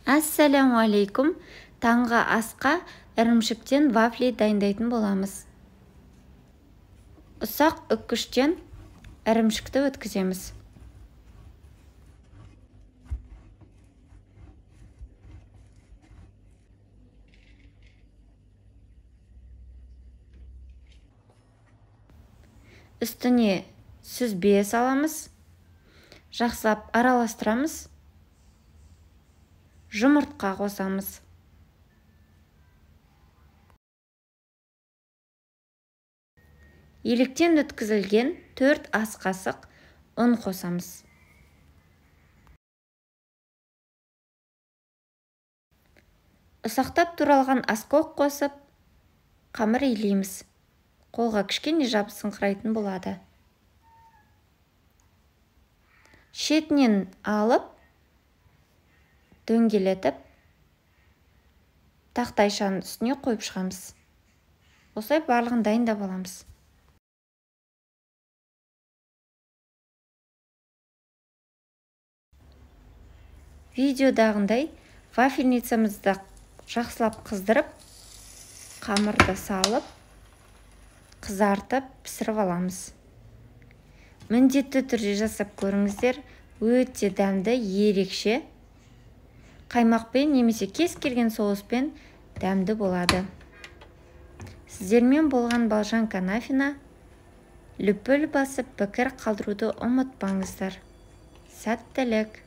Ассаляму алейкум. Таңғы асқа ірімшіктен вафли дайындайтын боламыз. Ұсақ үккіштен ірімшікті өткіземіз. Үстіне сүзбе саламыз. Жақсылап араластырамыз. Жұмыртқа қосамыз. Електен өткізілген 4 ас қасық ұн қосамыз. Ұсақтап туралған аскөк қосып, қамыр илейміз. Қолға кішкене жабысыңқырайтын болады. Шетінен алып, дөңгелетіп, тақтайшаның үстіне қойып шығамыз. Осылай барлығын дайындап аламыз. Видеодағындай вафельницамызды жақсылап қыздырып, қамырды салып, қызартып, пісіріп аламыз. Міндетті түрде жасап көріңіздер, өте дәмді, ерекше. Қаймақпен немесе кез келген соуспен дәмді болады. Сіздермен болған Балжан Канафина. Лүпіл басып пікір қалдыруды ұмытпаңыздар. Сәттілік!